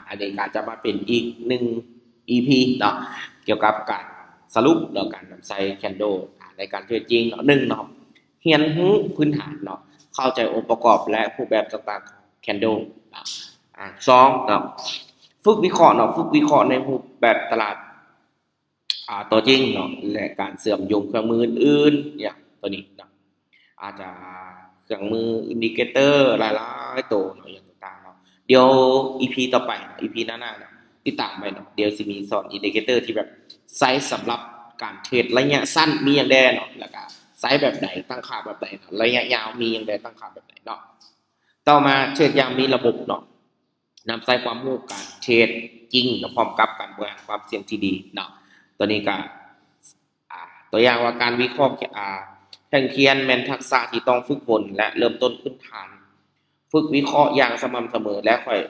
ອັນນີ້ກໍຈະມາເປັນອີກໜຶ່ງ ອີພີ ເນາະ ກ່ຽວກັບການສະຫຼຸບເນາະ ການນຳໃຊ້ candle ໃນການເທຣດຈິງເນາະ. ໜຶ່ງເນາະ ຮຽນຮູ້ພື້ນຖານເນາະ ເຂົ້າໃຈອົງປະກອບ ແລະ ຮູບແບບຕ່າງໆຂອງ candle ເນາະ. ອາ ສອງເນາະ ຝຶກວິເຄາະເນາະ ຝຶກວິເຄາະໃນຮູບແບບຕະຫຼາດ ອາ ຕົວຈິງເນາະ ແລະ ການເຊື່ອມໂຍງເຄື່ອງມືອື່ນໆ ຢ່າງຕົວນີ້ເນາະ ອາດຈະເຄື່ອງມື indicator ຫຼາຍໆໂຕເນາະ ຢ່າງຕ່າງໆເນາະ. ດຽວ ອີພີ ຕໍ່ໄປເນາະ ອີພີ ໜ້າໆເນາະ ຕິດຕາມໄວ້ເນາະ. ດຽວຊິມີສອນ indicator ທີ່ແບບໃຊ້ສຳລັບການເທຣດໄລຍະສັ້ນມີຫຍັງແດ່ເນາະ ແລ້ວກະໃຊ້ແບບໃດ ຕັ້ງຄ່າແບບໃດເນາະ ໄລຍະຍາວມີຫຍັງແດ່ ຕັ້ງຄ່າແບບໃດເນາະ. ຕໍ່ມາເທຣດຢ່າງມີລະບົບເນາະ ນຳໃຊ້ຄວາມຮູ້ການເທຣດຈິງເນາະ ພ້ອມກັບການບໍລິຫານຄວາມສ່ຽງທີ່ດີເນາະ. ຕົວນີ້ກໍ ອາ ຕົວຢ່າງວ່າການວິເຄາະ ອາ ແທ່ງທຽນແມ່ນທັກສະທີ່ຕ້ອງຝຶກຝົນ ແລະ ເລີ່ມຕົ້ນພື້ນຖານ. ຝຶກວິເຄາະຢ່າງສະໝ່ຳສະເໝີ ແລະ ຄ່ອຍ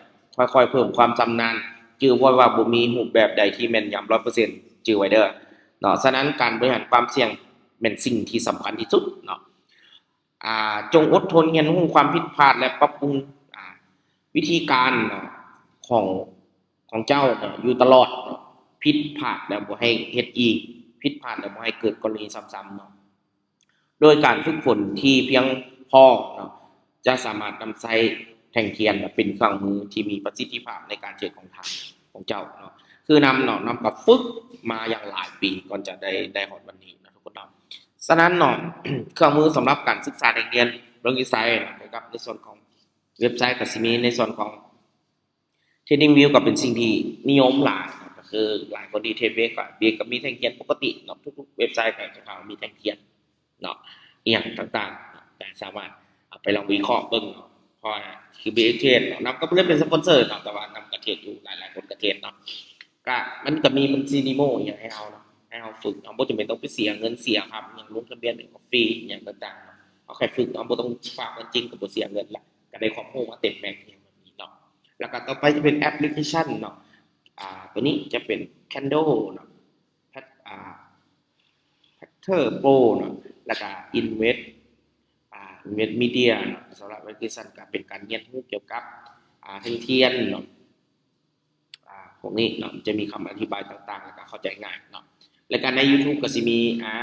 ຄ່ອຍໆເພີ່ມຄວາມຊຳນານ. ຈື່ໄວ້ວ່າບໍ່ມີຮູບແບບໃດທີ່ແມ່ນຍຳຮ້ອຍເປີເຊັນ ຈື່ໄວ້ເດີ້ເນາະ. ສະນັ້ນ ການບໍລິຫານຄວາມສ່ຽງແມ່ນສິ່ງທີ່ສຳຄັນທີ່ສຸດເນາະ. ອາ ຈົ່ງອົດທົນຮຽນຮູ້ຄວາມຜິດພາດ ແລະ ປັບປຸງ ອາ ວິທີການເນາະ ຂອງ ຂອງເຈົ້າເນາະ ຢູ່ຕະຫຼອດເນາະ. ຜິດພາດແລ້ວບໍ່ໃຫ້ເຮັດອີກ, ຜິດພາດແລ້ວບໍ່ໃຫ້ເກີດກໍລະນີຊ້ຳໆເນາະ. ໂດຍການຝຶກຝົນທີ່ພຽງພໍເນາະ ຈະສາມາດນຳໃຊ້ແທ່ງທຽນເປັນເຄື່ອງມືທີ່ມີປະສິດທິພາບໃນການເທຣດຂອງທ່ານ ຂອງເຈົ້າເນາະ. ຄືນຳເນາະ ນຳກໍຝຶກມາຢ່າງຫຼາຍປີກ່ອນຈະໄດ້ ໄດ້ຮອດວັນນີ້ເນາະ ທຸກຄົນເນາະ. ສະນັ້ນເນາະ ເຄື່ອງມືສຳລັບການສຶກສາແຕ່ງຮຽນເບິ່ງຢູ່ໃສເນາະ ກ່ຽວກັບໃນສ່ວນຂອງເວັບໄຊ ກໍຊິມີໃນສ່ວນຂອງ TradingView ກໍເປັນສິ່ງທີ່ນິຍົມຫຼາຍເນາະ ກໍຄືຫຼາຍຄົນທີ່ເທຣດ Wave ກໍ Wave ກໍມີແທ່ງທຽນປົກກະຕິເນາະ ທຸກໆເວັບໄຊກໍຈະມີແທ່ງທຽນເນາະ ອີ່ຫຍັງຕ່າງໆ ກໍສາມາດເອົາໄປລອງວິເຄາະເບິ່ງເນາະ. ເພາະວ່າຄື Wave Trade ເນາະ ນຳກໍບໍ່ໄດ້ເປັນສະປອນເຊີເນາະ ແຕ່ວ່ານຳກໍເທຣດຢູ່ ຫຼາຍໆຄົນກໍເທຣດເນາະ. ກະ ມັນກະມີບັນຊີເດໂມອີ່ຫຍັງໃຫ້ເຮົາເນາະ ໃຫ້ເຮົາຝຶກເນາະ ບໍ່ຈຳເປັນຕ້ອງໄປເສຍເງິນເສຍຄຳຫຍັງ ລົງທະບຽນເອງກໍຟຣີ ອີ່ຫຍັງຕ່າງໆເນາະ. ເຮົາແຄ່ຝຶກເນາະ ບໍ່ຕ້ອງຝາກເງິນຈິງ ກໍບໍ່ເສຍເງິນລະ ກໍໄດ້ຄວາມຮູ້ມາເຕັມແມັດ ອີ່ຫຍັງແບບນີ້ເນາະ. ແລ້ວກໍຕໍ່ໄປຈະເປັນແອັບພລິເຄຊັນເນາະ ອາ ຕົວນີ້ຈະເປັນ Candle ເນາະ ແພັດ ອາ Factor Pro ເນາະ ແລ້ວກໍ Invest ອາ Invest Media ເນາະ. ສຳລັບແອັບພລິເຄຊັນກໍເປັນການຮຽນຮູ້ກ່ຽວກັບ ອາ ແທ່ງທຽນເນາະ ອາ ພວກນີ້ເນາະ ຈະມີຄຳອະທິບາຍຕ່າງໆ ແລ້ວກໍເຂົ້າໃຈງ່າຍເນາະ. ແລ້ວກໍໃນ YouTube ກໍຊິມີ ອາ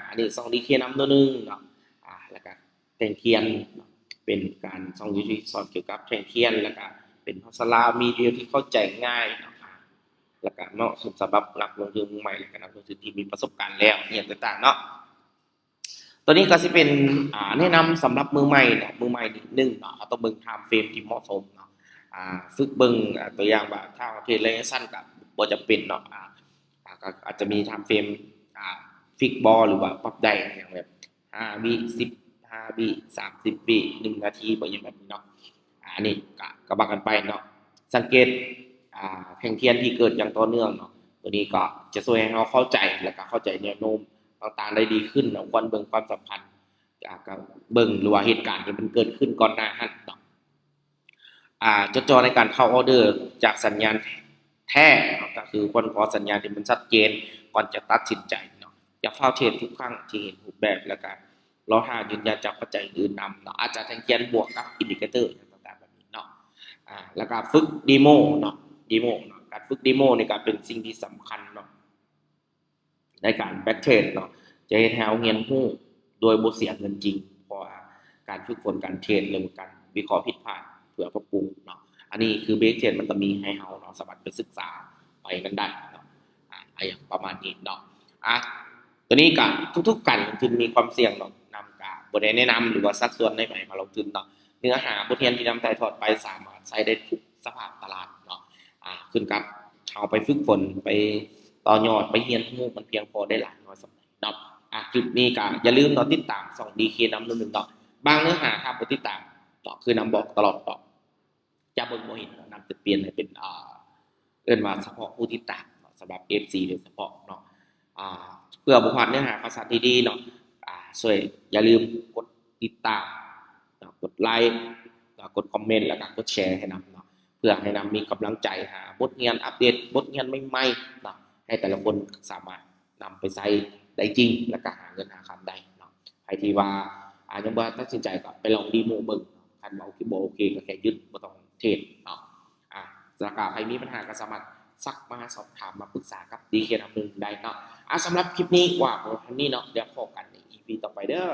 ອັນນີ້ຊ່ອງ ດີເຄ ນຳໂຕໜຶ່ງເນາະ ອາ ແລ້ວກໍແທ່ງທຽນເນາະ ເປັນການ ຊ່ອງ YouTube ທີ່ສອນກ່ຽວກັບແທ່ງທຽນ ແລ້ວກໍເປັນພາສາລາວ ມີວິດີໂອທີ່ເຂົ້າໃຈງ່າຍເນາະ ອາ ແລ້ວກໍເໝາະສົມສຳລັບນັກລົງທຶນມືໃໝ່ ແລ້ວກໍນັກລົງທຶນທີ່ມີປະສົບການແລ້ວ ອີ່ຫຍັງຕ່າງໆເນາະ. ຕົວນີ້ກໍຊິເປັນ ອາ ແນະນຳສຳລັບມືໃໝ່ເນາະ ມືໃໝ່ນີ້ ໜຶ່ງເນາະ ເຮົາຕ້ອງເບິ່ງ time frame ທີ່ເໝາະສົມເນາະ ອາ ຝຶກເບິ່ງ ອາ ຕົວຢ່າງວ່າ ຖ້າເຮົາເທຣດໄລຍະສັ້ນກໍບໍ່ຈຳເປັນເນາະ ອາ ອາ ກໍອາດຈະມີ time frame ອາ ຟິກບໍ່ ຫຼືວ່າປັບໄດ້ ຢ່າງແບບ ຫ້າວິ ສິບຫ້າວິ ສາມສິບວິ ໜຶ່ງນາທີບໍ່ ຫຍັງແບບນີ້ເນາະ. ອາ ອັນນີ້ກະ ກະວ່າກັນໄປເນາະ. ສັງເກດ ອາ ແທ່ງທຽນທີ່ເກີດຢ່າງຕໍ່ເນື່ອງເນາະ ຕົວນີ້ກໍຈະຊ່ວຍໃຫ້ເຮົາເຂົ້າໃຈ ແລ້ວກໍເຂົ້າໃຈແນວໂນ້ມຕ່າງໆໄດ້ດີຂຶ້ນເນາະ. ຄວນເບິ່ງຄວາມສຳພັນ ອາ ກໍເບິ່ງ ຫຼືວ່າເຫດການທີ່ມັນເກີດຂຶ້ນກ່ອນໜ້າຫັ້ນເນາະ. ອາ ຈົດຈ່ອໃນການເຂົ້າອອເດີຈາກສັນຍານແທ້ເນາະ ກໍຄືຄວນຂໍສັນຍານທີ່ມັນຊັດເຈນກ່ອນຈະຕັດສິນໃຈເນາະ. ຢ່າຟ້າວເທຣດທຸກຄັ້ງທີ່ເຫັນຮູບແບບ ແລ້ວກໍລໍຖ້າຢືນຢັນຈາກປັດໄຈອື່ນນຳເນາະ ອາດຈະແທ່ງທຽນບວກກັບອິນດິເຄເຕີຫຍັງຕ່າງໆແບບນີ້ເນາະ. ອາ ແລ້ວກໍຝຶກເດໂມເນາະ ເດໂມເນາະ ການຝຶກເດໂມນີ້ກໍເປັນສິ່ງທີ່ສຳຄັນເນາະ ໃນການແບັກເທຣດເນາະ ຈະເຮັດໃຫ້ເຮົາຮຽນຮູ້ໂດຍບໍ່ເສຍເງິນຈິງ ເພາະວ່າການຝຶກຝົນການເທຣດ ຫຼືການວິເຄາະຜິດພາດເພື່ອປັບປຸງເນາະ. ອັນນີ້ຄືເບກເທຣດມັນກໍມີໃຫ້ເຮົາເນາະ ສາມາດໄປສຶກສາໄປນຳໄດ້ເນາະ ອາ ອາ ຢ່າງປະມານນີ້ເນາະ. ອາ ຕົວນີ້ກໍທຸກໆການລົງທຶນມີຄວາມສ່ຽງເນາະ ນຳກໍບໍ່ໄດ້ແນະນຳ ຫຼືວ່າຊັກຊວນໃຫ້ໃຜມາລົງທຶນເນາະ. ເນື້ອຫາບົດຮຽນທີ່ນຳຖ່າຍທອດໄປສາມາດໃຊ້ໄດ້ທຸກສະພາບຕະຫຼາດເນາະ ອາ ຂຶ້ນກັບເຮົາໄປຝຶກຝົນ ໄປຕໍ່ຍອດ ໄປຮຽນຮູ້ມັນພຽງພໍໄດ້ຫຼາຍນ້ອຍສ່ຳໃດເນາະ. ອາ ຄລິບນີ້ກໍຢ່າລືມເນາະ ຕິດຕາມຊ່ອງດີເຄນຳໜຶ່ງເນາະ. ບາງເນື້ອຫາຖ້າບໍ່ຕິດຕາມເນາະ ຄືນຳບອກຕະຫຼອດເນາະ ຈະເບິ່ງບໍ່ເຫັນເນາະ ນຳຈະປ່ຽນໃຫ້ເປັນ ອາ ເອີ້ນວ່າສະເພາະຜູ້ຕິດຕາມເນາະ ສຳລັບເອັຟຊີໂດຍສະເພາະເນາະ. ອາ ເພື່ອບໍ່ພາດເນື້ອຫາຂ່າວສານດີໆເນາະ ອາ ຊ່ວຍຢ່າລືມກົດຕິດຕາມເນາະ ກົດໄລ ເນາະ ກົດຄອມເມັນ ແລ້ວກໍກົດແຊໃຫ້ນຳເນາະ ເພື່ອໃຫ້ນຳມີກຳລັງໃຈຫາບົດຮຽນອັບເດດ ບົດຮຽນໃໝ່ໆເນາະ ໃຫ້ແຕ່ລະຄົນສາມາດນຳໄປໃຊ້ໄດ້ຈິງ ແລ້ວກໍຫາເງິນຫາຄຳໄດ້ເນາະ. ໃຜທີ່ວ່າ ອາ ຍັງບໍ່ຕັດສິນໃຈກໍໄປລອງເດໂມເບິ່ງ ຄັນວ່າໂອເຄ ບໍ່ໂອເຄກໍແຄ່ຢຸດ ບໍ່ຕ້ອງເທຣດເນາະ. ອາ ແລ້ວກໍໃຜມີບັນຫາກໍສາມາດທັກມາສອບຖາມມາປຶກສາກັບ ດີເຄ ນຳໜຶ່ງໄດ້ເນາະ. ອ່າ ສຳລັບຄລິບນີ້ວ່າປະມານນີ້ເນາະ, ແລ້ວພໍ້ກັນໃນ ອີພີ ຕໍ່ໄປເດີ້.